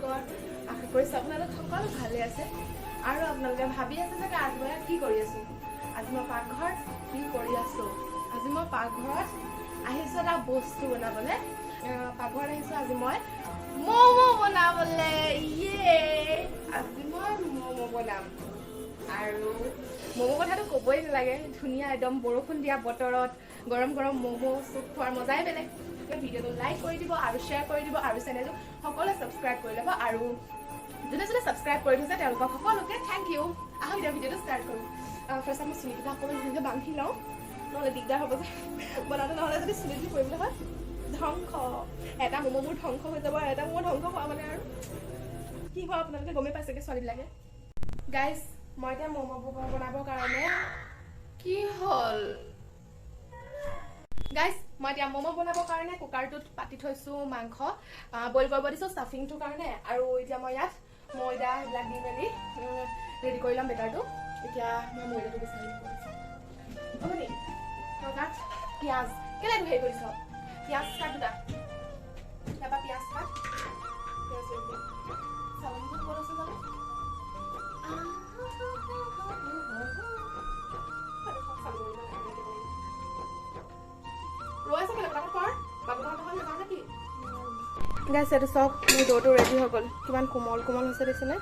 আপোনালোকৰ? আশা কৰিছোঁ আপোনালোক সকলো ভালে আছে। আৰু আপোনালোকে ভাবি আছে চাগে, আজি মই ইয়াত কি কৰি আছোঁ, আজি মই পাকঘৰত কি কৰি আছোঁ। আজি মই পাকঘৰত আহিছোঁ এটা বস্তু বনাবলৈ। পাকঘৰত আহিছোঁ আজি মই ম'ম' বনাবলৈ। ইয়ে, আজি মই ম'ম' বনাম। আৰু ম'ম' কথাটো ক'বই নালাগে, ধুনীয়া একদম বৰষুণ দিয়া বতৰত গৰম গৰম ম'ম' চুপ খোৱাৰ মজাই বেলেগ। ভিডিঅ'টো লাইক কৰি দিব আৰু শ্বেয়াৰ কৰি দিব আৰু চেনেলটো সকলোৱে ছাবস্ক্ৰাইব কৰি ল'ব। আৰু যোনে যোনে ছাবস্ক্ৰাইব কৰি থৈছে, তেওঁলোকক সকলোকে thank U. আহক, এতিয়া ভিডিঅ'টো ষ্টাৰ্ট কৰোঁ। ফাৰ্ষ্ট মই চুলিকেইটা অকণমান ধুনীয়াকৈ বান্ধি লওঁ, নহ'লে দিগদাৰ হ'ব যে বনাওঁতে। নহ'লে যদি চুলি তুলি কৰিবলৈ হয়, ধ্বংস। এটা ম'ম' মোৰ ধ্বংস হৈ যাব আৰু এটা ম'ম' ধ্বংস হোৱা মানে আৰু কি হোৱা আপোনালোকে গমেই পাইছেগৈ ছোৱালীবিলাকে। গাইজ, মই এতিয়া ম'ম' বনাবৰ কাৰণে, কি হ'ল গাইজ, মই এতিয়া ম'ম' বনাবৰ কাৰণে কুকাৰটোত পাতি থৈছোঁ মাংস, বইল কৰিব দিছোঁ ষ্টাফিংটোৰ কাৰণে। আৰু এতিয়া মই ইয়াত ময়দা সেইবিলাক দি মেলি ৰেডি কৰি ল'ম বেটাৰটো। এতিয়া মই ময়দাটো বিচাৰি হ'ব নি? তই কাট পিঁয়াজ। কেলৈ এইটো হেৰি কৰিছ? পিঁয়াজ কাট দুটা, তাৰপৰা পিঁয়াজ কাট। পিঁয়াজ লৈ আহিবি। চালনীখন ক'ত আছে জানো? চালনী ৰৈ আছে কেলে? ফটাফট কৰ। বাবুহঁতৰ নাযাওঁ নেকি? গাইছ, এইটো চাওক, মোৰ দৌটো ৰেডি হৈ গ'ল। কিমান কোমল কোমল হৈছে দেখিছেনে?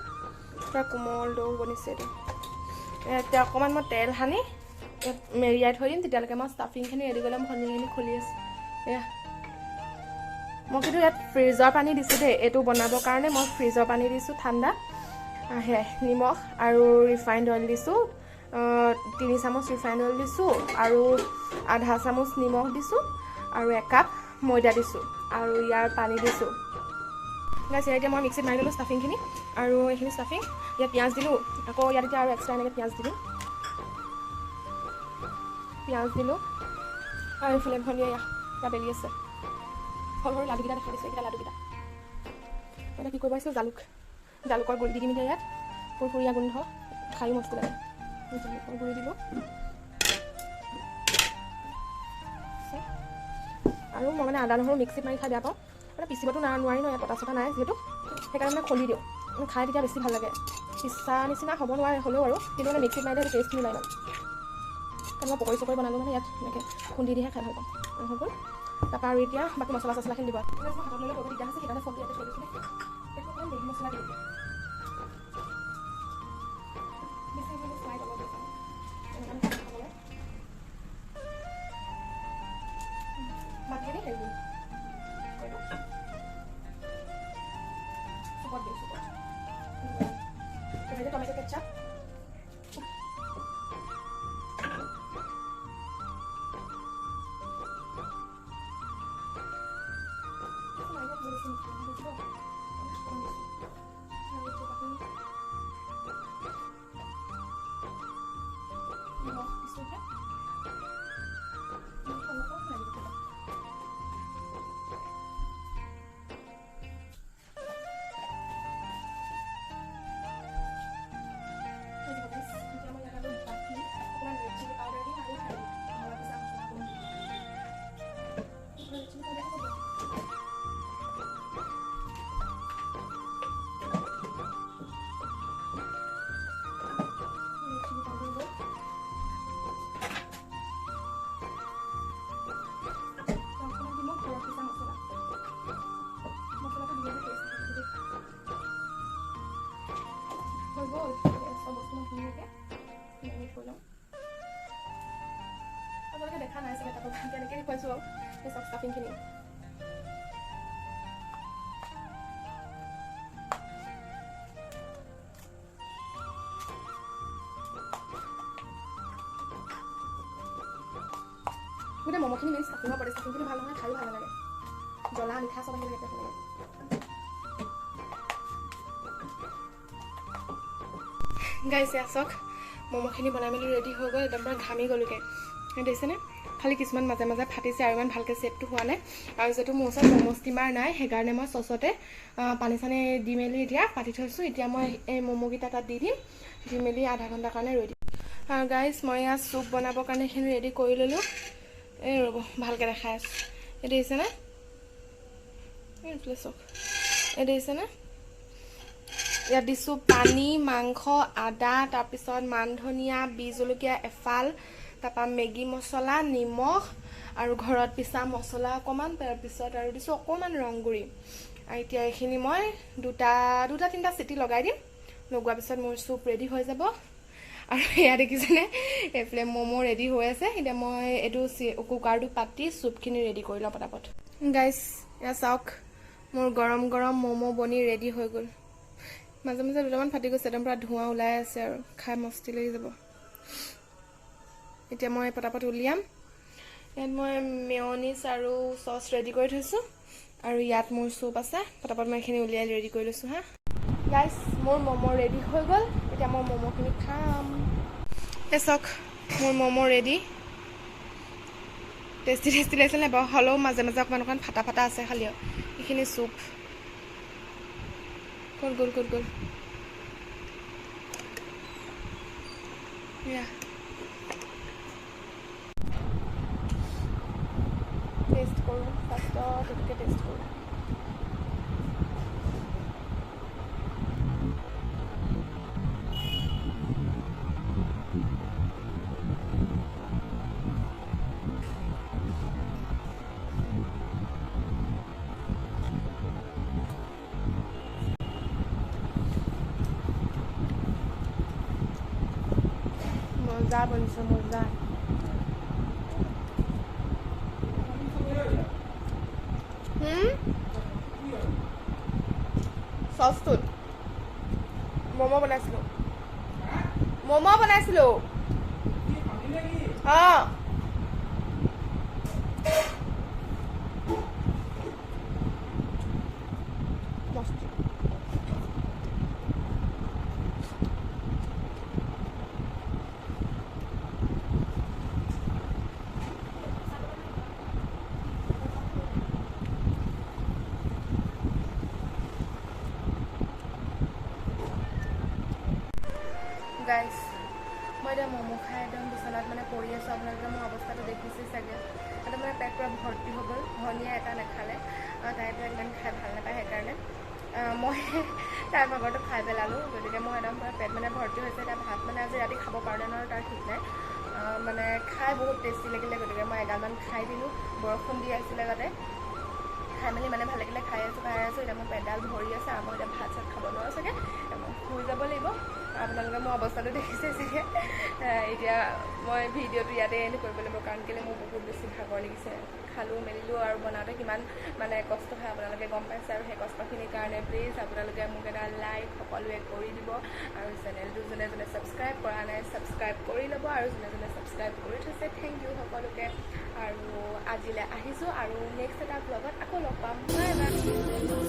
পূৰা কোমল দৌ বনিছে এইটো। এতিয়া অকণমান মই তেল সানি ইয়াত মেৰিয়াই থৈ দিম। তেতিয়ালৈকে মই ষ্টাফিংখিনি ৰেডি কৰি ল'ম। ভনীখিনি খুলি আছোঁ। এয়া মই কিন্তু ইয়াত ফ্ৰিজৰ পানী দিছোঁ দেই। এইটো বনাবৰ কাৰণে মই ফ্ৰিজৰ পানী দিছোঁ, ঠাণ্ডা। সেয়াই নিমখ আৰু ৰিফাইণ্ড অইল দিছোঁ। 3 চামুচ ৰিফাইণ্ড অইল দিছোঁ আৰু আধা চামুচ নিমখ দিছোঁ আৰু একাপ ময়দা দিছোঁ আৰু ইয়াৰ পানী দিছোঁ। গাইছ, এতিয়া মই মিক্সিত মাৰি ল'লোঁ ষ্টাফিংখিনি আৰু এইখিনি ষ্টাফিং। ইয়াত পিঁয়াজ দিলোঁ, আকৌ ইয়াত এতিয়া আৰু এক্সট্ৰা এনেকৈ পিঁয়াজ দিলোঁ, পিঁয়াজ দিলোঁ। আৰু এইফালে ভনীয়ে এয়া বেলি আছে। সৰু সৰু লাডুকেইটা দেখাই দিছোঁ, এইকেইটা লাডুকেইটা। এতিয়া কি কৰিব আহিছোঁ, জালুকৰ গুড়ি দি দিম এতিয়া ইয়াত। ফুৰফুৰীয়া গোন্ধ, খায়ো মস্ত লাগে। জালুকৰ গুড়ি দিলোঁ আৰু মই মানে আদা নহৰু মিক্সিত মাৰি খাই বেয়া পাওঁ। মানে পিচিবতো নোৱাৰি ন ইয়াত, পতা চটা নাই যিহেতু, সেইকাৰণে মানে খুন্দি দিওঁ। মানে খাই তেতিয়া বেছি ভাল লাগে। পিচা নিচিনা হ'ব নোৱাৰে হ'লেও আৰু, কিন্তু মানে মিক্সিত মাৰিলে সেইটো টেষ্ট নোলায় ইমান। কাৰণ মই পকৰি চকৰি বনালোঁ মানে ইয়াত এনেকৈ খুন্দি দিহে খাই ভাল পাওঁ। হৈ গ'ল। তাৰপৰা আৰু এতিয়া বাকী মছলা চছলাখিনি দিব। মই হাতত ল'লে কৰিব দিগদাৰ হৈছে, সেইকাৰণে ফোনটো ইয়াতে থৈ দিছোঁ দেই। এইটো অকণমান মেগী মছলা দিওঁ এতিয়া। বেছি শ্লাইড অলপ দিছোঁ এনেকুৱা খাবলৈ। বাকীখিনি হেৰি দিম, চুপত দিম, চুপত টমেট' কেচাপ। নিমখ দিছোঁ এতিয়া। নিমখ অলপ লাগিব। হৈ যাব গাইছ। এতিয়া মই ইয়াত আৰু বাকী অকণমান ৰেড চিলি পাউডাৰ দিম আৰু হেৰি ঘৰত পিছা মছলা অকণমান দিম। ৰেড চিলি পাউডাৰ হ'ব। ৰেড চিলি পাউডাৰ গ'ল। অকণমান দিম মই ঘৰত পিছা মছলা। মছলাটো দিলেহে টেষ্ট আহে দেই। হৈ গ'ল। এতিয়া চব বস্তু মই ধুনীয়াকৈ মেৰিনেট কৰি ল'ম। আপোনালোকে দেখা নাই চাগে, তাৰপৰা কেনেকৈ দেখুৱাইছোঁ আৰু। এই চব ষ্টাফিংখিনি। গোটেই ম'ম'খিনি মেইন ষ্টাফিঙৰ পৰে। ষ্টাফিংখিনি ভাল নহয়, খায়ো ভাল নালাগে। জ্বলা মিঠা চব আহিব লাগে লাগে। গাইছে, চাওক, ম'ম'খিনি বনাই মেলি ৰেডি হৈ গ'ল। একদম পূৰা ঘামি গ'লোগৈ, দেখিছেনে? খালি কিছুমান মাজে মাজে ফাটিছে আৰু ইমান ভালকৈ শ্বেপটো হোৱা নাই। আৰু যিহেতু মোৰ ওচৰত ম'ম' ষ্টিমাৰ নাই, সেইকাৰণে মই চচতে পানী চানী দি মেলি এতিয়া পাতি থৈছোঁ। এতিয়া মই এই ম'ম'কেইটা তাত দি দিম, দি মেলি আধা ঘণ্টাৰ কাৰণে ৰৈ দিম। আৰু গাইজ, মই ইয়াত চুপ বনাবৰ কাৰণে এইখিনি ৰেডি কৰি ল'লোঁ। এই ৰ'ব, ভালকৈ দেখাই আছোঁ। এই দেখিছেনে? এইফালে চাওক, এই দেখিছেনে? ইয়াত দিছোঁ পানী, মাংস, আদা, তাৰপিছত মান ধনিয়া, বি জলকীয়া এফাল, তাৰপৰা মেগী মছলা, নিমখ আৰু ঘৰত পিছা মছলা অকণমান, তাৰপিছত আৰু দিছোঁ অকণমান ৰংগুড়ি। আৰু এতিয়া এইখিনি মই দুটা দুটা তিনিটা চিটি লগাই দিম। লগোৱাৰ পিছত মোৰ চুপ ৰেডি হৈ যাব। আৰু এয়া দেখিছেনে, এইফালে ম'ম' ৰেডি হৈ আছে। এতিয়া মই এইটো কুকাৰটো পাতি চুপখিনি ৰেডি কৰি লওঁ পটাপট। গাইছ, এয়া চাওক, মোৰ গৰম গৰম ম'ম' বনি ৰেডি হৈ গ'ল। মাজে মাজে দুটামান ফাটি গৈছে, একদম পূৰা ধোঁৱা ওলাই আছে আৰু খাই মস্তি লাগি যাব। এতিয়া মই পটাপট উলিয়াম। ইয়াত মই মেয়নিজ আৰু চচ ৰেডি কৰি থৈছোঁ আৰু ইয়াত মোৰ চুপ আছে। পটাপট মই এইখিনি উলিয়াই ৰেডি কৰি লৈছোঁ। হা গাইছ, মোৰ ম'ম' ৰেডি হৈ গ'ল। এতিয়া মই ম'ম'খিনি খাম। এই চাওক, মোৰ ম'ম' ৰেডি। টেষ্টি টেষ্টি লাগিছে নাই বাৰু? হ'লেও মাজে মাজে অকণমান অকণমান ফাটা ফাটা আছে খালি। আৰু এইখিনি চুপ ক'ত গ'ল, ক'ত গ'ল? এয়া টেষ্ট কৰোঁ ফাৰ্ষ্টত, এইটোকে টেষ্ট কৰোঁ। মজা বনিছে, মজা। চচটোত ম'ম' বনাইছিলোঁ, ম'ম' বনাইছিলোঁ। অঁ, মস্তি। গাইছ, মই এতিয়া ম'ম' খাই একদম বিচনাত মানে পৰি আছোঁ। আপোনালোকে মোৰ অৱস্থাটো দেখিছে চাগে, একদম মানে পেট পূৰা ভৰ্তি হৈ গ'ল। ভনীয়ে এটা নাখালে, তাইতো ইমান খাই ভাল নাপায়, সেইকাৰণে মই তাৰ ভাগৰটো খাই পেলালোঁ। গতিকে মোৰ একদম পূৰা পেট মানে ভৰ্তি হৈছে। এতিয়া ভাত মানে আজি ৰাতি খাব পাৰোঁ নে নোৱাৰোঁ তাৰ ঠিক নাই। মানে খাই বহুত টেষ্টি লাগিলে, গতিকে মই এগালমান খাই দিলোঁ। বৰষুণ দি আছিলে তাতে, খাই মেলি মানে ভাল লাগিলে, খাই আছোঁ, খাই আছোঁ। এতিয়া মোৰ পেটডাল ভৰি আছে আৰু মই এতিয়া ভাত চাত খাব নোৱাৰোঁ চাগে, এতিয়া মই শুই যাব লাগিব। আপোনালোকে মোৰ অৱস্থাটো দেখিছে চাগে। এতিয়া মই ভিডিঅ'টো ইয়াতে এণ্ড কৰিব লাগিব, কাৰণ কেলৈ মোৰ বহুত বেছি ভাগৰ লাগিছে। খালোঁ মেলিলোঁ আৰু বনাওঁতে কিমান মানে কষ্ট হয় আপোনালোকে গম পাইছে। আৰু সেই কষ্টখিনিৰ কাৰণে প্লিজ আপোনালোকে মোক এটা লাইক সকলোৱে কৰি দিব আৰু চেনেলটো যোনে যোনে ছাবস্ক্ৰাইব কৰা নাই ছাবস্ক্ৰাইব কৰি ল'ব, আৰু যোনে যোনে ছাবস্ক্ৰাইব কৰি থৈছে thank U সকলোকে। আৰু আজিলৈ আহিছোঁ আৰু নেক্সট এটা ব্লগত আকৌ লগ পাম। Bye bye.